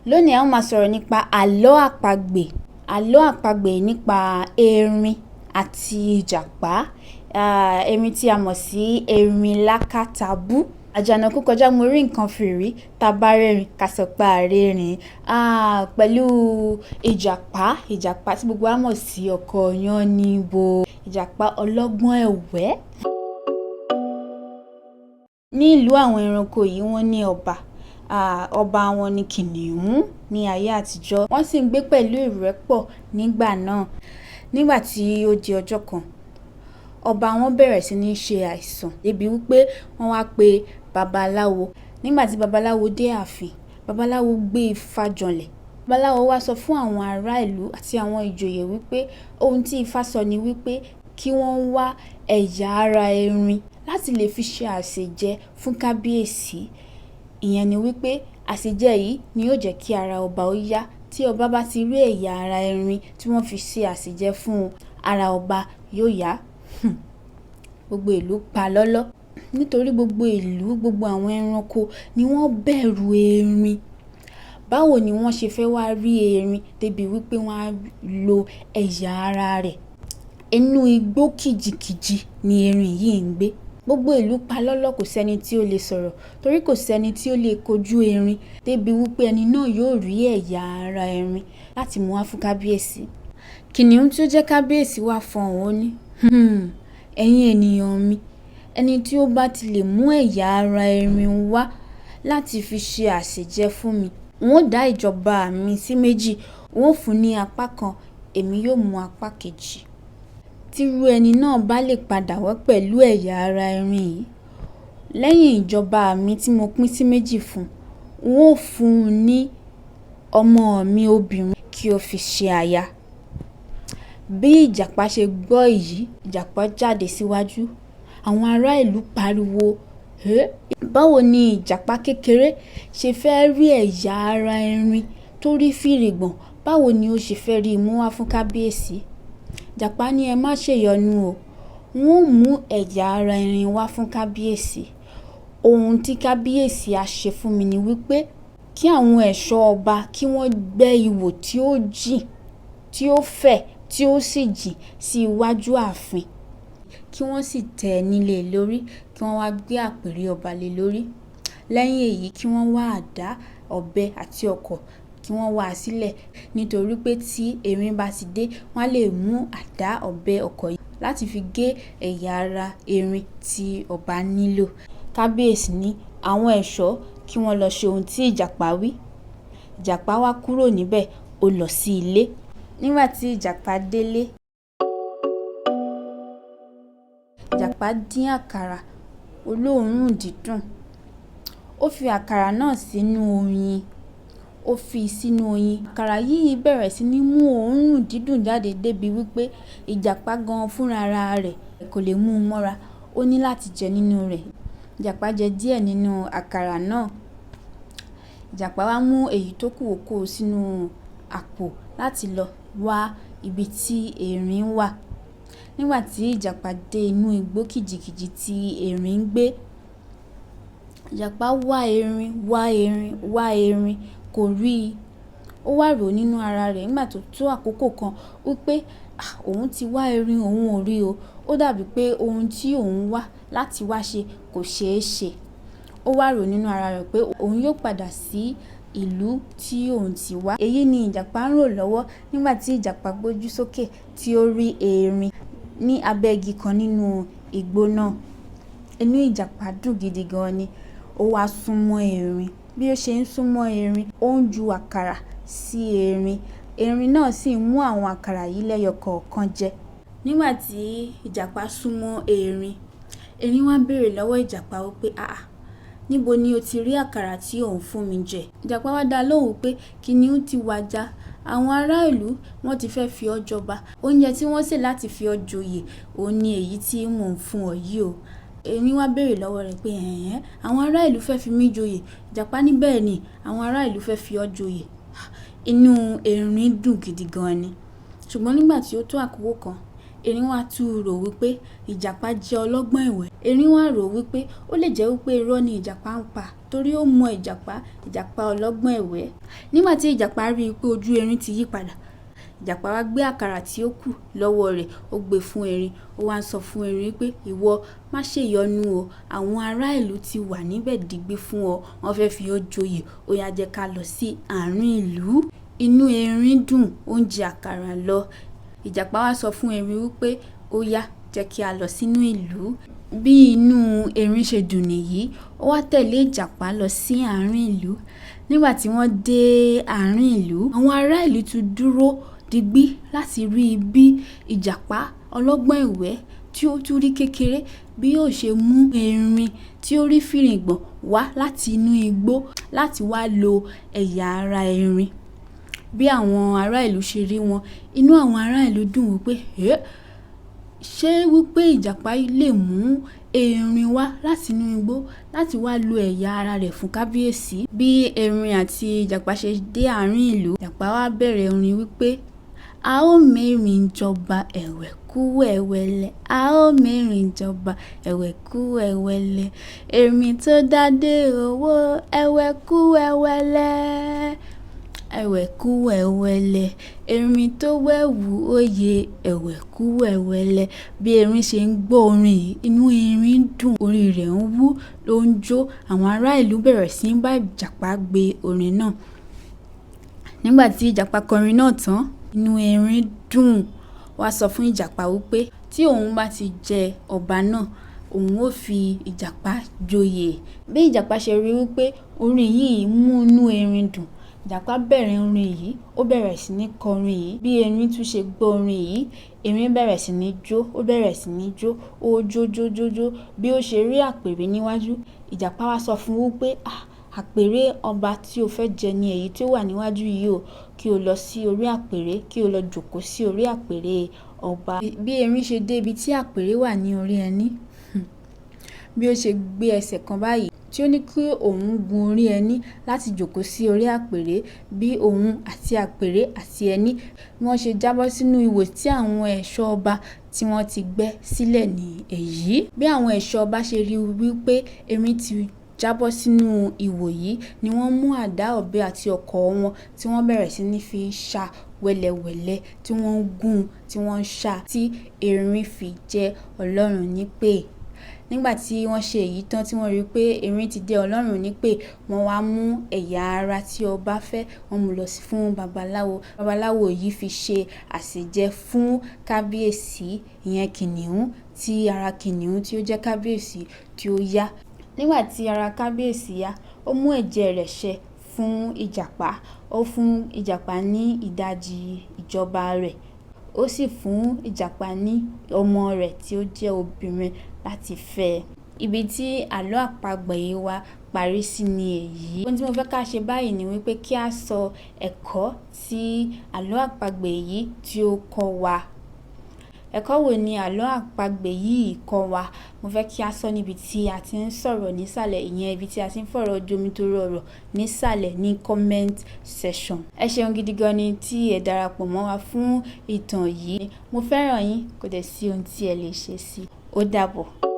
Lónìí, a ó máa sọ̀rọ̀ nípa àlọ́ àpagbè. Àlọ́ àpagbè nípa erin àti ìjàpá. Erin tí a mọ̀ sí erin lákàtàbú. Àjànàkú kọjá mo rí nǹkan fìrí, tá bá rẹ́rìn ká sọ pé a rẹ́rìn. Pẹ̀lú ìjàpá, ìjàpá tí gbogbo wa mọ̀ sí ọkọ Yánníbo, ìjàpá ọlọ́gbọ́n ẹ̀wẹ́. Ní ìlú àwọn ẹranko yìí, wọ́n ní ọba. Ọba wọn ni kìnìún ní ayé àtijọ́. Wọ́n sì ń gbé pẹ̀lú ìrẹ́pọ̀ nígbà náà. Nígbà tí ó di ọjọ́ kan, ọba wọn bẹ̀rẹ̀ sí ní ṣe àìsàn débi wípé wọ́n wá pe babaláwo. Nígbà tí babaláwo dé ààfin, babaláwo gbé ifá janlẹ̀. Babaláwo wá sọ fún àwọn ará ìlú àti àwọn ìjòyè wípé ohun tí ifá sọ ni wípé kí wọ́n wá ẹ̀yà ara erin láti lè fi ṣe àsèjẹ fún kábíyèsí. Ìyẹn ni wípé àsèjẹ yìí ni yóò jẹ́ kí ara ọba ó yá. Tí ọba bá ti rí ẹ̀yà ara erin tí wọ́n fi ṣe àsèjẹ fún un, ara ọba yóò yá. Gbogbo ìlú pa lọ́lọ́. Nítorí gbogbo ìlú, gbogbo àwọn ẹranko ni wọ́n bẹ̀rù erin. Báwo ni wọ́n ṣe fẹ́ wá rí erin débi wípé wọ́n á lo ẹ̀yà ara rẹ̀? Inú igbó kìjikìji ni erin yìí ń gbé. Gbogbo ìlú pa lọ́lọ́, kò sẹ́ni tí ó lè sọ̀rọ̀ torí kò sẹ́ni tí ó lè kojú erin débi wípé ẹni náà yóò rí ẹ̀yà ara erin láti mú wá fún kábíyèsí. Kìnìún tí ó jẹ́ kábíyèsí wá fọhùn, ó ní, "Ẹ̀yin ènìyàn mi, ẹni tí ó bá ti lè mú ẹ̀yà ara erin wá láti fi ṣe àsèjẹ fún mi, n ó dá ìjọba mi sí méjì, n ó fún un ní apá kan, èmi yóò mú apá kejì. Tírú ẹni náà bá lè padà wá pẹ̀lú ẹ̀yà ara erin yìí, lẹ́yìn ìjọba mi tí mo pín sí méjì fún un, n ó fún un ní ọmọ mi obìnrin kí ó fi ṣe aya." Bí ìjàpá ṣe gbọ́ èyí, ìjàpá jáde síwájú. Àwọn ará ìlú pariwo, "Hé! Báwo ni ìjàpá kékeré ṣe fẹ́ rí ẹ̀yà ara erin tó rí fìrìgbọ̀n? Báwo ni ó ṣe fẹ́ rí mú wá fún kábíyèsí?" Ìjàpá ní, "Ẹ má ṣe yọnu o. N ó mú ẹ̀yà ara erin wá fún kábíyèsí. Ohun tí kábíyèsí á ṣe fún mi ni wípé kí àwọn ẹ̀ṣọ́ ọba kí wọ́n gbẹ́ ihò tí ó jìn, tí ó fẹ̀, tí ó sì jìn sí iwájú ààfin, kí wọ́n sì tẹ́ ẹní lé lórí, kí wọ́n wá gbé àpèrè ọba lé lórí. Lẹ́yìn èyí, kí wọ́n wá àdá, ọ̀bẹ àti ọ̀kọ̀, kí wọ́n wá sílẹ̀, nítorí pé tí erin bá ti dé, wọ́n á lè mú àdá, ọ̀bẹ, ọ̀kọ̀ yìí láti fi gé ẹ̀yà ara erin tí ọba nílò." Kábíyèsí ní àwọn ẹ̀ṣọ́ kí wọ́n lọ ṣe ohun tí ìjàpá wí. Ìjàpá wá kúrò níbẹ̀, ó lọ sí ilé. Nígbà tí ìjàpá délé, ìjàpá dín àkàrà olóòórùn dídùn. Ó fi àkàrà náà sínú oyin. Ó fi sínú oyin. Àkàrà yìí bẹ̀rẹ̀ sí ní mú òórùn dídùn jáde débi wípé ìjàpá gan fúnra ara rẹ̀ kò lè mú un mọ́ra. Ó ní láti jẹ nínú rẹ̀. Ìjàpá jẹ díẹ̀ nínú àkàrà náà. Ìjàpá wá mú èyí tó kù, ó kó sínú àpò láti lọ wá ibi tí erin wà. Nígbà tí ìjàpá dé inú igbó kìjikìji tí erin ń gbé, ìjàpá wá erin, wá erin, wá erin, kò rí i. Ó wá rò nínú ara rẹ̀ nígbà tó tó àkókò kan wípé, òun ti wá erin, òun ò rí o. Ó dàbí pé ohun tí òun wá láti wá ṣe kò ṣe é ṣe. Ó wá rò nínú ara rẹ̀ pé òun yóò padà sí ìlú tí òun ti wá. Èyí ni ìjàpá ń rò lọ́wọ́ nígbà tí ìjàpá gbójú sókè tí ó rí erin ní abẹ́ igi kan nínú igbó náà. Inú ìjàpá dùn gidi gan ni. Ó wá súnmọ́ erin. Bí ó ṣe ń súnmọ́ erin, ó ń ju àkàrà sí erin. Erin náà sì ń mú àwọn àkàrà yìí lẹ́yọ kọ̀ọ̀kan jẹ. Nígbà tí ìjàpá súnmọ́ erin, erin wá béèrè lọ́wọ́ ìjàpá wípé, "Àá, níbo ni o ti rí àkàrà tí ò ń fún mi jẹ?" Ìjàpá wá dá lóhùn pé kìnìún ti wàjà. Àwọn ará ìlú wọ́n ti fẹ́ fi ọ́ jọba. Oúnjẹ tí wọ́n sè láti fi ọ́ joyè, òun ni èyí tí mò ń fún ọ yìí o. Erin wá béèrè lọ́wọ́ rẹ̀ pé, "Ẹ̀hẹn, àwọn ará ìlú fẹ́ fi mí joyè?" Ìjàpá ní bẹ́ẹ̀ ni, àwọn ará ìlú fẹ́ fi ọ́ joyè. Inú erin dùn gidi gan ni. Ṣùgbọ́n nígbà tí ó tó àkókò kan, Erin wá tún rò wípé ìjàpá jẹ́ ọlọ́gbọ́n ẹ̀wẹ́. Erin wá rò wípé ó lè jẹ́ wípé irọ́ ni ìjàpá ń pa, torí ó mọ ìjàpá, ìjàpá ọlọ́gbọ́n ẹ̀wẹ́. Nígbà tí ìjàpá rí i pé ojú erin ti yí padà, ìjàpá wá gbé àkàrà tí ó kù lọ́wọ́ rẹ̀, ó gbé fún erin. Ó wá ń sọ fún erin pé, ìwọ má ṣe yọnu o, àwọn ará ìlú ti wà níbẹ̀ digbí fún ọ, wọ́n fẹ́ fi ọ́ joyè, ó yá jẹ́ ká lọ sí àárín ìlú. Inú erin dùn, ó ń jẹ àkàrà lọ. Ìjàpá wá sọ fún erin wípé ó yá, jẹ́ kí a lọ sínú ìlú. Bí inú erin ṣe dùn nìyí, ó wá tẹ̀lé ìjàpá lọ sí àárín ìlú. Nígbà tí wọ́n dé àárín ìlú, àwọn ará ìlú tún dúró digbí láti rí bí ìjàpá ọlọ́gbọ́n ẹ̀wẹ́ tí ó tún rí kékeré bí yóò ṣe mú erin tí ó rí fìrìgbọ̀n wá láti inú igbó láti wá lo ẹ̀yà ara erin. Bí àwọn ará ìlú ṣe rí wọn, inú àwọn ará ìlú dùn wípé, "Ẹ́, ṣé wípé ìjàpá lè mú erin wá láti inú igbó láti wá lo ẹ̀yà ara rẹ̀ fún kábíyèsí?" Bí erin àti ìjàpá ṣe dé àárín ìlú, ìjàpá wá bẹ̀rẹ̀ orin wípé, a ó mẹ́rin jọba ẹ̀wẹ̀ kú ẹ̀wẹ̀lẹ̀, a ó mẹ́rin jọba ẹ̀wẹ̀ kú ẹ̀wẹ̀lẹ̀, erin tó dádé owó ẹ̀wẹ̀ kú ẹ̀wẹ̀lẹ̀, ẹ̀wẹ̀ kú ẹ̀wẹ̀lẹ̀, erin tó wẹ̀wù oyè ẹ̀wẹ̀ kú ẹ̀wẹ̀lẹ̀. Bí erin ṣe ń gbọ́ orin yìí, inú erin dùn, orí rẹ̀ ń wú, ló ń jó. Àwọn ará ìlú bẹ̀rẹ̀ sí ń bá ìjàpá gbé orin náà. Nígbà tí ìjàpá kọrin náà tán, inú erin dùn. Wá sọ fún ìjàpá wípé tí òun bá ti jẹ ọba náà, òun ó fi ìjàpá joyè. Bí ìjàpá ṣe rí wípé orin yìí mú inú erin dùn, ìjàpá bẹ̀rẹ̀ orin yìí, ó bẹ̀rẹ̀ sí ní kọ orin yìí. Bí erin tún ṣe gbọ́ orin yìí, erin bẹ̀rẹ̀ sí ní jó, ó bẹ̀rẹ̀ sí ní jó, ó jó jó jó jó. Bí ó ṣe rí àpèré níwájú, ìjàpá wá sọ fún wípé, "Ah, àpèré ọba tí o fẹ́ jẹ ni èyí tí ó wà níwájú yìí o, kí o lọ sí orí àpèré, kí o lọ jókòó sí orí àpèré ọba." Bí erin ṣe dé ibi tí àpèré wà ní orí ẹní, bí ó ṣe gbé ẹsẹ̀ kan báyìí tí ó ní kí òun gun orí ẹní láti jókòó sí orí àpèré, bí òun àti àpèré àti ẹní bí wọ́n ṣe jábọ́ sínú ihò tí àwọn ẹ̀ṣọ́ ọba tí wọ́n ti gbẹ́ sílẹ̀ ní èyí. Bí àwọn ẹ̀ṣọ́ ọba ṣe rí wípé erin ti jábọ́ sínú ihò yìí ni wọ́n mú àdá, ọ̀bẹ àti ọ̀kọ̀ wọn tí wọ́n bẹ̀rẹ̀ sí ní fi ṣá wẹ́lẹwẹ̀lẹ, tí wọ́n ń gún, tí wọ́n ń ṣá, tí erin fi jẹ́ Ọlọ́run nípè. Nígbà tí wọ́n ṣe èyí tán tí wọ́n rí pé erin ti jẹ́ Ọlọ́run nípè, wọ́n wá mú ẹ̀yà ara tí ọba fẹ́, wọ́n mú lọ fún babaláwo. Babaláwo yìí fi ṣe àsèjẹ fún kábíyèsí, ìyẹn kìnìún, tí ara kìnìún tí ó jẹ́ kábíyèsí tí ó yá. Nígbà tí ara kábíyèsí yá, ó mú ẹ̀jẹ̀ rẹ̀ ṣẹ fún ìjàpá. Ó fún ìjàpá ní ìdajì ìjọba rẹ̀. Ó sì fún ìjàpá ní ọmọ rẹ̀ tí ó jẹ́ obìnrin láti fẹ́. Ibi tí àlọ́ àpagbè yìí wá parí sí ni èyí. Ohun tí mo fẹ́ ká ṣe báyìí ni wípé kí a sọ ẹ̀kọ́ tí àlọ́ àpagbè yìí tí ó kọ́ wa. Ẹ̀kọ́ wo ni àlọ́ àpagbè yìí kọ́ wa? Mo fẹ́ kí a sọ níbi tí a ti ń sọ̀rọ̀ nísàlẹ̀, ìyẹn ibi tí a ti ń fọ̀rọ̀ jomitoro ọ̀rọ̀ nísàlẹ̀ ní comment section. Ẹ ṣeun gidi gan ni tí ẹ darapọ̀ mọ́ wa fún ìtàn yìí. Mo fẹ́ràn yín, kò dẹ̀ sí ohun tí ẹ lè ṣe sí i. Ó dàbọ̀.